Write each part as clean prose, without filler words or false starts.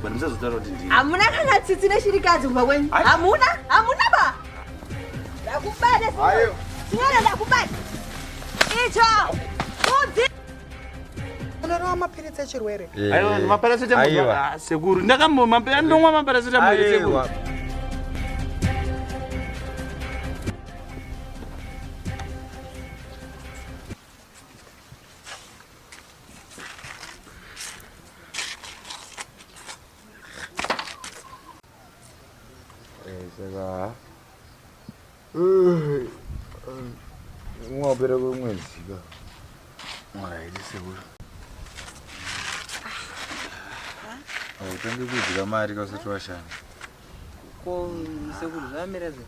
but musazotaura kuti ndini. Hamuna kana tsitsi neshirikadzi kumba kwenyu. Hamuna, hamuna ba. Ndakubata Ayo. Sinyora ndakubata. Icho. Kudzi. Unorova mapiritsi echirwere. Aiwa, maparacetamol. Aiwa. Ah, sekuru, ndakambo ndomwa maparacetamol sekuru. Aiwa. Saka ungapera kwemwedzi ka. Alright, sekuru. Hautangi kudya mari kausati washanda. Ko sekuru zvamira sei?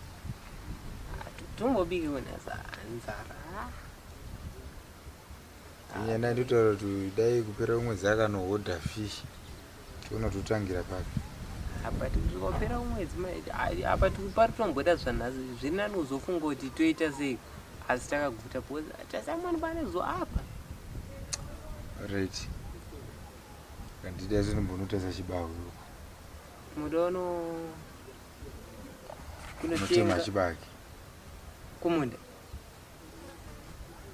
Tombobike kunasa nzara. Inyana nditaura kuti dai kupera kwemwedzi akanohodha fish tonototangira papi. Apa tikupera mwedzi apa pari tomboda zvanhasi zviri nani uzofunga kuti toita sei asi takaguta because tasamwani pane zo apa. Right. Kandida zvinombonotarisa chibawe uko. Mudono Unotema kunotenga chibage. kumunda.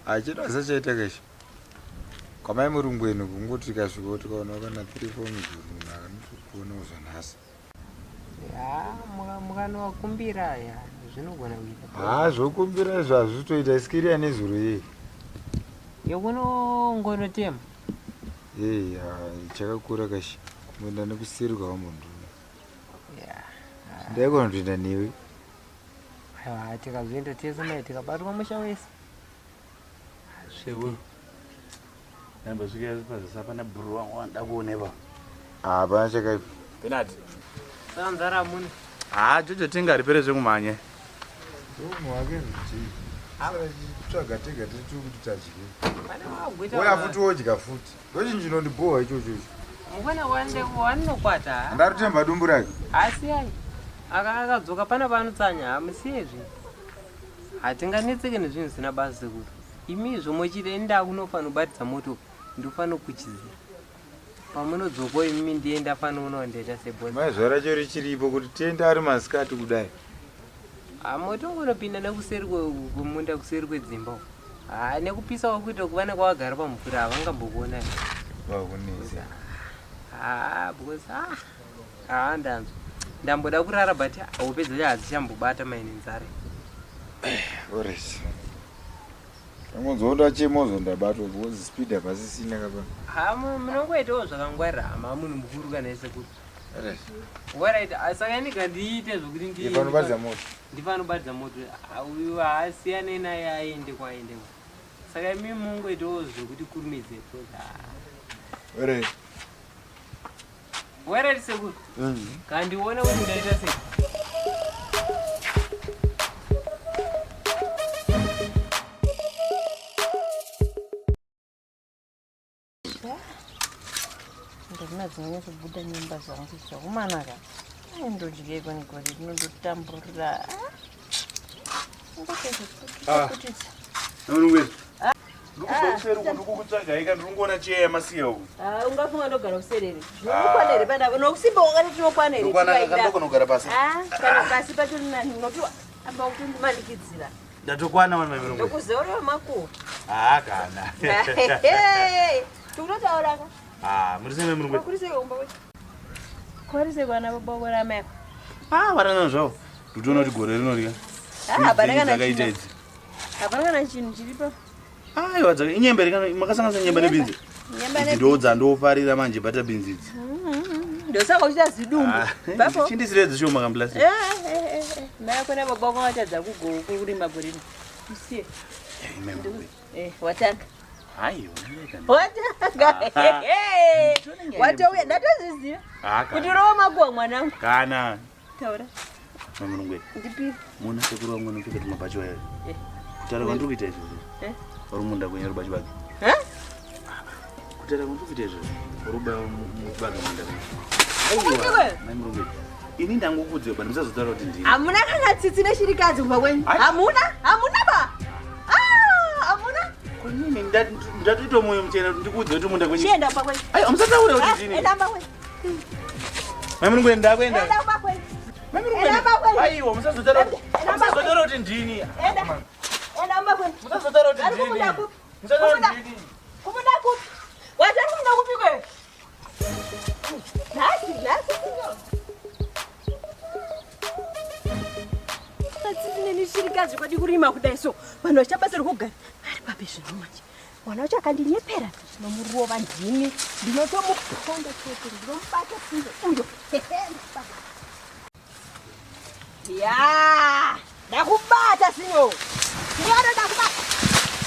Achida asachaita kashi. Kwamai murungweni kungoti tikasvika tikaona kana 3 4 miguru munhu akanotokuona zvanhasi. Ya mukanowakumbira ya zvinogona kuita. Haa zvokumbira izvo hazvitoita sikiriya nezuro yei. Yekunongonotema. Yei chakakura kashi. Kumboenda nekuseri kwawambonduna. Ya. Ndaigona kutoenda newe. Aiwa tikazoenda tese mai tikabatwa musha wese. Sekuru. Ndambosvika pazasi pana bhuru wangu wandida kuonekwa. Hapana chakaipa. Penalty. Saka nzara hamuna. Ah, Jojo tenga ripere zvekumhanya. Umwe wake zviti. Tsvaga tega tiri kuti tadye. Pane wagwita. Uya futi wodya futi. Ndochinhu chinondibhowa ichocho icho. Mukona wande wanokwata. Ndarutemba dumbu rake. Asi ai. Akadzoka pana paanotsanya hamusiye zvinhu. Hatinganetseke nezvinhu zvisina basa sekuru. Imi izvo mochita ini ndakunofanira kubatidza moto ndofanira kuchiziya. Pamunodzoka imi ndiye ndafanira kuona ndaita sebhozi. Mai zuva racho richiripo kuti tiende ari masikati kudai. Motongonopinda nekuseri kwemunda kuseri kwedzimba uko. Ha nekupisa kwakuita kuvana kwavagara pamvura havangambokuonai. Vakunetsa. Ha because ah ha ndanzwa. Ndamboda kurara but hope dzacho hadzichambobata maine nzara. Alright. Tangonzwa kuti achema uzondabatwa because speed hapasisina kapa. Ha munongoitawo zvakangwarira hama munhu mukuru kana sekuru. Alright. Alright, saka ini gandiite zvokuti ndi Ifanobatidza moto. ndifanobatidza moto. Uyu haasiyane naye aende kwaende. Saka imi mungoitawo zvokuti kurumidze because ah. Alright. Alright sekuru. Kandiona kuti ndaita sei. Ndorina dzinonyatsobuda nyemba dzangu dzakumanaka. Ndodyeko negore rinondotamburira. Ah. Murungweni. Ndikubva kuseri uku ndikukutsvagai ka ndiri kungoona cheya yamasiya uku. Ah, ungafunga ndogara kuseri here? Zvinokwana here panapa? Nokusimba wakati tinokwana here? Ndokwana Tikaida. kandokonogara pasi. Ah, kana pasi pacho nani unoti amba kutondimanikidzira. Ndatokwana wani mai Murungweni. Ndokuzeurira makuhwa. Ah, kana. Tikutotaura ka. Ah, muri sei mai Murungweni? Kuri sei kumba kwedu? Kuri sei kwana baba wako namai ako? Ah, varana zvavo. Ndikutoona kuti gore rinorya. Ah, hapana kana Dzakaita chinhu. idzi. Hapana kana chinhu chiripo. Aiwa, dzaka inyembe here kana makasanganisa nyembe nebhinzi? Nyemba Idzi ne ndo dzandofarira manje butter beans idzi. Ndosaka uchiita zidumbu. Papo. Chindisire dzishoma kamplasi. Eh, eh, eh, eh. Mai ako nababa wako vatadza kurima gore rino. Musiye. Eh, watanga. Aiwa. Watanga. Watouya, ndatozviziva. Ah, Kuti kana. rova makuhwa mwanangu. Kana. Taura. Mai Murungweni. Ndipire. Muna sekuru vangu vanopfeka tumabhachi wayo. Eh. Kutaura kwandiri kuita izvozvi. Eh. Vari munda kwenyu rubachi vake. Eh? Kutaura kwandiri kuita izvozvi. Ruba mubaga munda kwenyu. Ukuti Mai Murungweni. Ini ndangokuudzwa but musazotaura kuti ndini. Hamuna kana tsitsi neshirikadzi kumba kwenyu. Ai. Hamuna, hamuna ba. Ah, hamuna. Konini ndatoita mwoyo muchena kuti ndikuudze kuti munda kwenyu. Chienda kumba kwenyu. Aiwa musataura kuti Ah, ndini. enda kumba kwenyu. Mai Murungweni ndakuenda. Enda kumba kwenyu. Mai Murungweni. Enda kumba kwenyu. Aiwa, musazotaura Enda kumba musazotaura kuti ndini. Enda. Enda kumba kwenyu. Musazotaura kuti Ari ndini. kumunda kupi? Musazotaura Kumunda. kuti ndini. Kumunda kupi? Wati ari kumunda kupi kwewe? Nhasi, nhasi sinyo. Tsitsi neshirikadzi kwadi kurima kudai so vanhu vachiita basa rekugara ari papi zvino manje mwana wacho akandinyepera ndinomurova ndini ndinotomuponda chete ndinomubata sinzo uyo. Ya, ndakubata sinyo, sinyoro, ndakubata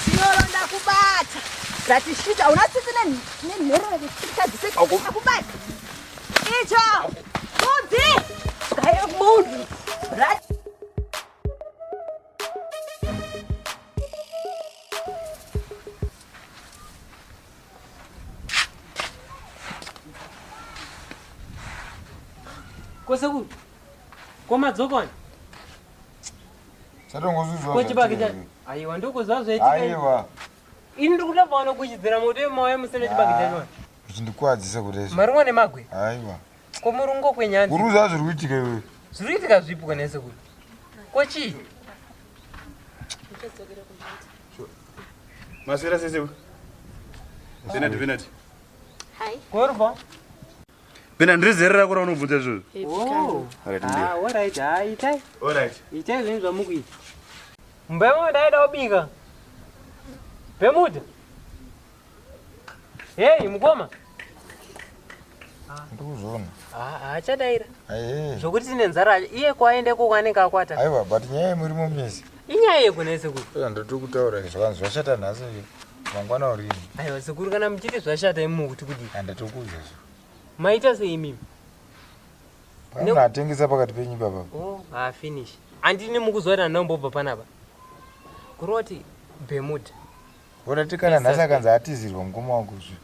sinyoro, ndakubata ratishita una tsitsi nenherera neshirikadzi se ndakubata icho mudzi gaye munhu rati. Ko sekuru, ko madzokoni? Chatongozvizwa. Ko chibage chacho? Aiwa, ndokuziva zvaitika. Aiwa. Ini ndiri kutobva kuchidzira moto yemauya musina chibage chacho. Uchindikuwadzisa kudai. Marumwa nemagwe. Aiwa. Ko murungo kwenyanzi. Uri kuziva zviri kuitika iwewe. Zviri kuitika zvipi kone sekuru? Ko chii? Maswera sei sekuru? Benard, Benard. Hai. Korwa. Benard, ndiri zera rako raunobvunza izvozvo. Oh. Alright, Ah, ndiyo. alright. Ah, itai. Alright. Itai zvinhu zvamukuita. Mumba ndaida kubika. Bemuda. Hey, mukoma. Ndikuzviona. Ah, achadaira. Aiye. Zvokuti tine nzara iye kwaenda ikoko anenge akwata. Aiwa, but nyaya yemurimo mese. Inyaya yekuna sekuru. Ila ndotokutaura zvakanzi zvashata nhasi mangwana urini. Aiwa sekuru, kana muchiti zvashata imi kuti kudii? Handatokuudza zvo. Maita sei imimi? Pane munhu atengesa pakati penyu ipapa. Oh, ah, finish. Handini mukuziva kuti handinombobva panapa. Kuroti Bermuda. Urati kana nhasi akanzi atizirwa mukoma wako zve.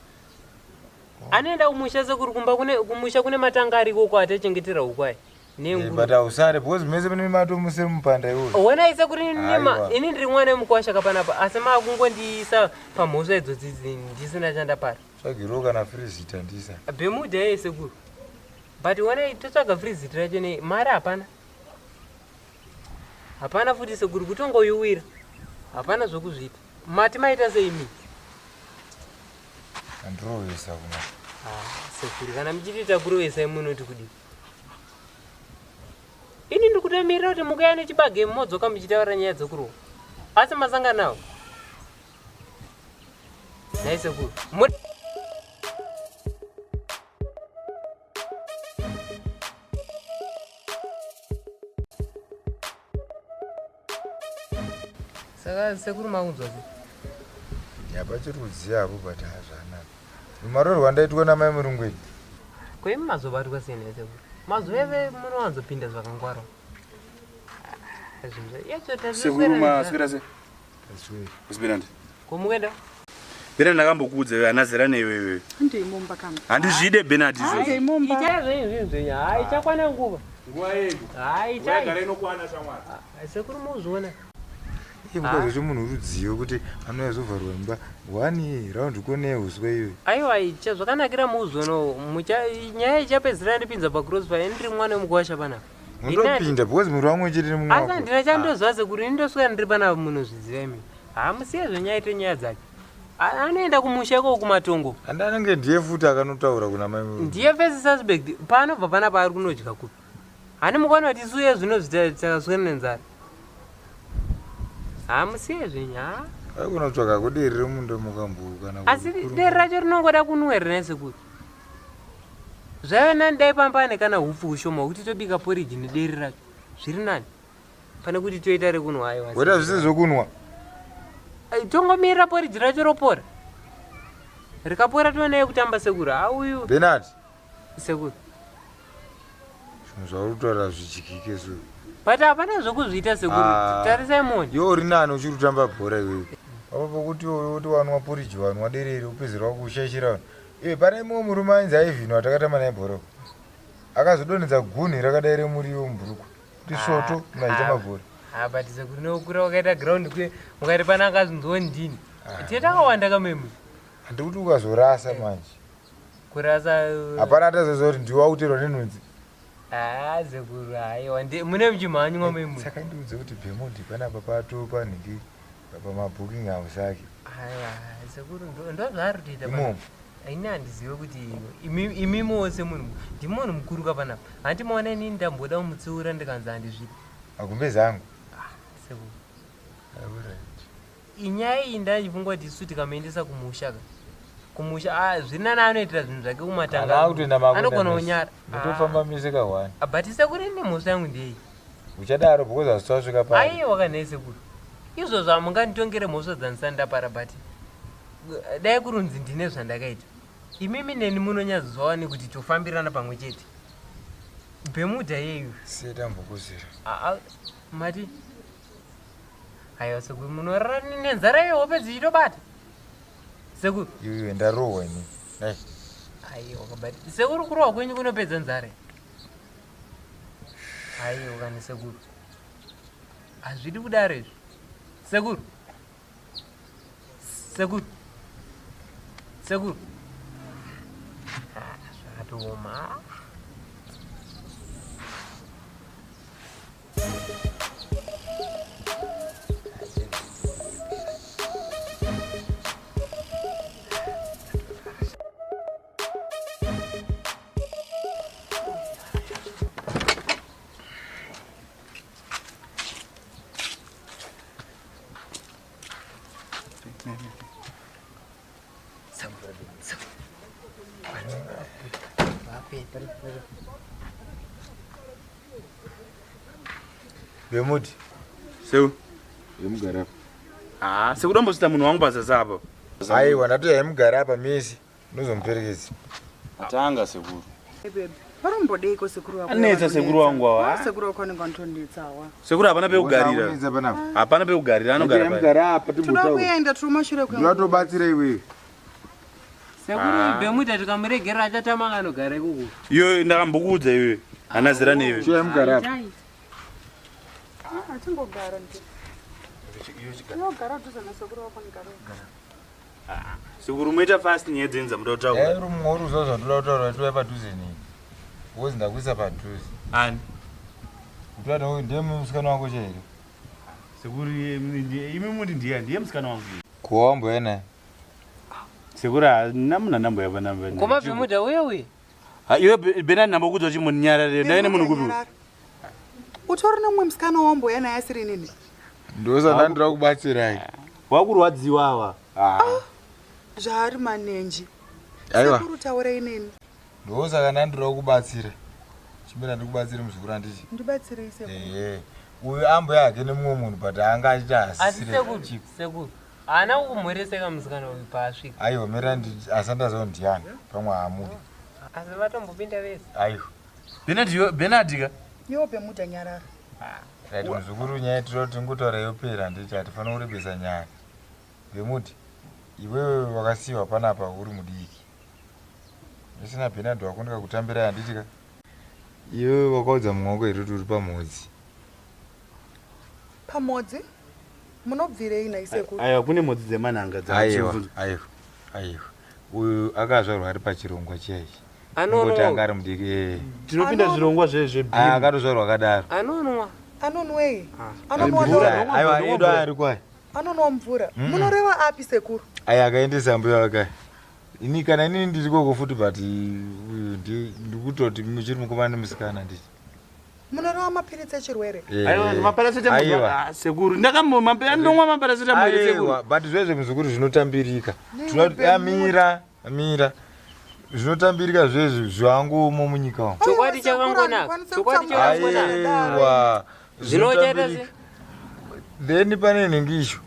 Anoenda kumusha sekuru, kumba kune kumusha kune matanga ariko uko atachengetera huku aya. Nenguru. But hausare because mese mune matomusiri mupanda iwoyo. Ona sekuru, ini Aiwa. ini ndiri mwana wemukwasha kapanapa, asi makungondiisa pamhosva idzodzi ndisina chandapara. Tsvagirawo kana firizita ndisa. Bermuda yeye sekuru. But ona totsvaga firiziti racho nei, mari hapana. Hapana futi sekuru, kutongoyuwira. Hapana zvokuzviita. Mati maita sei imi? Andirovesa kuna. Ah, sekuru, kana muchiti takurovesai munoti kudii? Ini ndiri kutomirira kuti mukauya nechibage modzoka muchitaura nyaya dzekurova, asi masangana nawo nhai sekuru? Saka sekuru makunzwa sei? Hapachiri kudziya hapo, but hazvanaka. Marorwa ndaitwa namai Murungweni. Ko imi mazobatwa sei nhai sekuru? Mazuva eve munowanzopinda zvakangwara. Ah, zvinhu Sekuru, maswera sei? Benard. Ko mukuenda? Benard, ndakambokuudza iwe, hana zera newe iwewe. Ndeimomba kana. Handizvide Benard izvozvo. Ndeimomba. Itai zvenyu zvinhu zvenyu, hai, ichakwana nguva. Nguva yedu. Hai, Nguva yagara itai. inokwana shamwari. Sekuru muzviona. Iye mukadzi wacho munhu rudziyo kuti anouya zovharwa imba one round kone uswa iwe. Aiwa, icha zvakanakira muuzvono mucha nyaya ichapedzisira ndipinza pacrossfire. Ini ndiri mwana wemukwasha panapa. Mundopinda because muri vamwe chete nemumwe Asi wako. handina chandoziva sekuru, ini ndoswera ndiri panapa, munozviziva imi. Hamusiye zvenyaya ite nyaya dzake. Anoenda kumusha ikoko kumatongo. Handi anenge ndiye futi akanotaura kuna mai Murungweni. Ndiye first suspect. Paanobva panapa ari kunodya kupi? Hani mukaona kuti isuye zvino takaswera nenzara. Hamusiye zvenyu ha. Aikona kutsvaga kuderi remunda mukambuka kana Asi deri racho rinongoda kunwa here sekuru? Zvaive nani dai pamba pane kana hupfu hushoma hwekuti tobika poriji nederi racho, zviri nani pane kuti toita rekunwa. Aiwa. Weta zvisi zvokunwa. Ai, tongomirira poriji racho ropora, rikapora toonai kutamba sekuru. Auyu. Benard. Sekuru. Zvinhu zvauri kutaura zvidyike so. But hapana zvokuzviita sekuru. Ah. Tarisai muone. Iwe uri nani uchiri kutamba bhora iwewe. Apo pokuti iwe kuti wanwa poriji, wanwa derere, upedzera wakushaishira vanhu. Iwe, pane mumwe murume ainzi Aivhino watakatamba naye bhora. Akazodonhedza gunhi rakadai remuriwo mubhurukwa. Kuti svoto munhu achitamba bhora. Ah, but sekuru, nekukura wakaita ground kwe mukati pana akazonziwo ndini tiye takawanda kamemwe. Handikuti ukazorasa manje. Kurasa. Hapana atazoziva kuti ndiwe wakuteerwa nenhunzi. Haa sekuru haiwa mune muchimhanywa memwe. Saka ndiudze kuti Bhemondi panapa pato panhingi pamabooking house ake. Haiwa sekuru ndozvaari kutoita imomo. Ini handizive kuti imi mose munhu ndimi munhu mukuru ka panapa. Hanti maona inini ndamboda kumutsiura ndikanzi handizvidi. Magumbezi angu. Ah, sekuru. Inyaya iyi ndachifunga kuti isu tikamuendesa kumusha ka kumusha ah, zviri nani anoitira zvinhu zvake kumatanga anogona kunyara ndotofamba mese ka one ah, but sekuru ini mhosva yangu ndeyei uchadaro because hazvisi wasvika pa aiwa kana sekuru izvozvo hamunganditongere mhosva dzandisati ndapara but dai kurunzi ndine zvandakaita imimi neni munonyatsoziva wani kuti tofambirana pamwe chete bhemuda yeyu siyetambokuzira ah, mati Aiwa sekuru munorara nenzara iyo hope dzichitobata. Sekuru. Iwe ndarohwa ini. Dai. Aiwa kabati. Sekuru kurohwa kwenyu kunopedza nzara. Aiwa kani sekuru. Hazvidi kudaro izvi. Sekuru. Sekuru. Sekuru. Ah, zvakatooma. Vemuti. Seu. Yemugara apa. Ah, sekuda mbosita munhu wangu pazasi apa. Aiwa ndati yemugara apa misi unozomuperekedza. Atanga sekuru. Hey babe, varombodeiko sekuru vako? Anetsa sekuru wangu awa. Ah, sekuru vako vanenge vanotonetsa awa. Sekuru hapana pekugarira. Hapana pekugarira anogara. Yemugara apa Toda kuenda tiri kumashure kwengu. Ndinotobatsira iwewe. Sekuru ah. Bemuta tikamuregera achatama anogara ikoko. Iwe ndakambokuudza iwe. Ana zera newe. Chiya mugara apa. Ah, achingogara ndi. Unogara dhuze nasekuru wako nigara. Ah, sekuru muita fast nyaya dzenyu dzamuda kutaura. Eh, uri mumwe uri uzwa zvandoda kutaura tiuya padhuze neni. Wozi ndakuisa padhuze. Ani? Kuti ndiye musikana wako chairo. Sekuru imi muti ndiye ndiye musikana wangu. Kuwa wamboya naye. Sekuru handina munhu andamboya panamba. Koma Bemuda uye uye. Ha iwe Benani ndambokuudza kuti munyarare ndaive nemunhu kupi? Utori nemumwe musikana wamboya naye asiri inini. Ndosaka ndinoda kubatsirai. Wakurwadziwa awa. Ah. Zvaari manenji. Aiwa. Sekuru taurai neni. Ndosaka ndandinoda kubatsira. Chimira ndikubatsire muzukuru handiti? Ndibatsirei sekuru. Ehe. Uyu amboya hake nemumwe munhu but anga achiti Asi asisire. sekuru, sekuru. Haana kukumhoreseka musikana uyu paasvika. Aiwa mira asi andaziva kuti ndiani pamwe haamudi. Asi vatombopinda vese. Aiwa. Benard yo Benard ka. Yo Bemuda nyarara. Right muzukuru nyaya tinoda kuti tingotaura yopera handiti hatifanira kurebesa nyaya. Bemuti iwewe wakasiiwa panapa uri mudiki. Usina Benard wako ndikakutambirai handiti ka. Iwewe wakaudza mumwe wako here kuti uri pamhodzi? Pamhodzi? Munobvirei nhai sekuru? Aiwa kune mhodzi dzemanhanga Aiwa, aiwa, aiwa. Uyu akazvarwa ari pachirongwa chiya ichi. Anonwa. Kungoti anga ari mudiki. Eh. Tinopinda zvirongwa zve Ah, akatozvarwa akadaro. Anonwa. Anonwei? Anonwa doro. Aiwa, edu ari kwai. Anonwa mvura. Munoreva api sekuru? Aya akaendesa mbuya wake. Ini kana inini ndiri koko futi but uyu ndikutoti muchiri mukomana nemusikana nditi. Munoreva mapiritsi echirwere? Aiwa maparacetamol ah, sekuru ndakambo maparacetamol sekuru. Aiwa but zvezve muzukuru zvinotambirika. Tinoda mira zvinotambirika zvezvi zvangu umo munyika umu. Chokwadi chakangonaka. Chokwadi chakangonaka. Aiwa. Zvinochaita se Then pane nhingisho.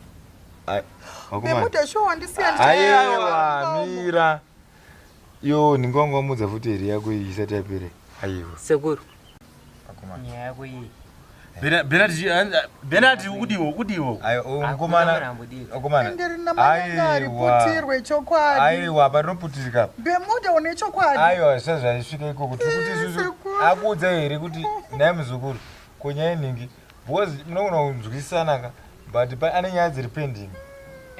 Bemuda sure wandisiya Aiwa mira. Yo nhingi wangu wamudza futi here yako iyi isati yapera. Aiwa. Sekuru. Nyaya yako iyi. Benard ukudiwa ukudiwa. Aiwa mukomana. Mukomana. Ndiri namanyanga ariputirwe chokwadi. Aiwa panoputirika. Bemuda une chokwadi. Aiwa zvisati ikoko tiri kuti isusu akuudza here kuti nhai muzukuru ko nyaya nhingi because munogona kunzwisisana ka but ane nyaya dziri pending.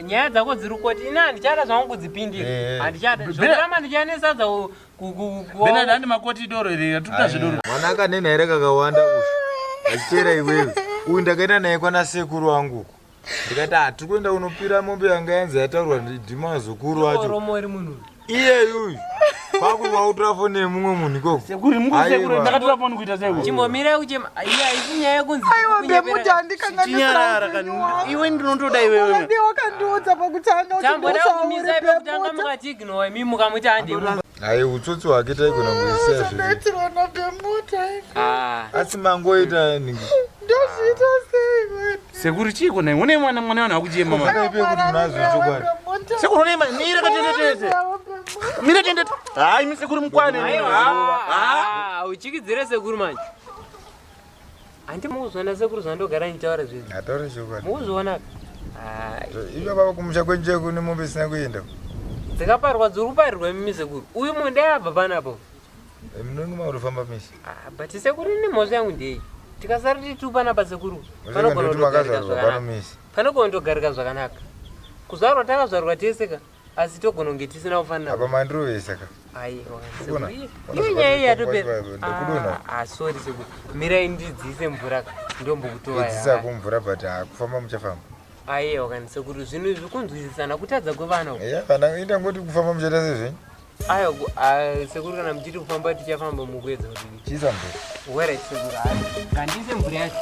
Nyaya dzako dziri koti ini handichada zvangu kudzipindira. Eh, eh. Handichada. Zvokuramba ndichanesadza Benard handi makoti doro here tuta zvedoro. Mwana akanena here kakawanda uyu achiteera iwewe uyu ndakaenda naye kwana sekuru wangu uko ndikati hatiri kuenda kunopira mombe yanga yanzi yataurwa ndimazukuru acho Oromo iri munhu. iyeyu kwakuti wakutora foni yemumwe munhu ikoko Sekuru mungu sekuru Aiwa. ndakatora foni kuita sekuru. Chimbomirai kuchema. Iya isi nyaya yekunzi. Aiwa kunyepera- Bemuta andikanganisira Chinyarara upenyu kani. hwangu. Iwe ndinotoda iwewe. Wakadii wakandiudza pakutanga kuti Tamboda ndiusaure kumisai pakutanga Bemuta. mukatiignowa imi mukamuti handi. Hai utsotsi hwake taigona kuisiya zviri Zvandaitirwa naBemuta Ah. asi mangoita ningi ndozviita sei wena? Sekuru chiiko nai? Une mwana mwana vanhu vakuchema mwana. Makaipe kuti munazvo chokwadi Sekuru une mwana mira katendetete. Mira tendete. Hayi mi sekuru mukwane. Aiwa. Ah, uchikidzire sekuru manje. Handi mukuzviona sekuru zvandogara ndichitaura zvezvi. ataure chokwadi Mukuzviona? Ah, ivo baba kumusha kwenyu kune mombe isina kuenda dzakaparwa dziri kuparirwa imimi sekuru. Uyu munhu dai abva panapo. munonge maurifamba misi Ah, but sekuru ini mhosva yangu ndei. Tikasara titu panapa sekuru. Panogona ndoti kutogarika makazvarwa pano zvakanaka. misi Panogona kutogarika zvakanaka. Kuzvarwa takazvarwa tese ka. Asi togona kunge tisina kufanana. apa mandirovesa ka Aiwa, Ukona? sekuru. Ona Iyo nyaya iyi zvakati yatopera. ndakudonha. Ah, sorry sekuru. Mirai ndidziise mvura ka. Ndombokutovaya. edzisa kumvura but hakufamba muchafamba Aiwa kani sekuru zvinhu izvi kunzwisisana kutadza kwevana uku. eya kana ita ngoti kufamba muchaita sezvenyu Aiwa ah, sekuru kana muchiti kufamba tichafamba mukuedza kuti chiisa mvura wera sekuru. Hai, Ngandiise mvura yacho.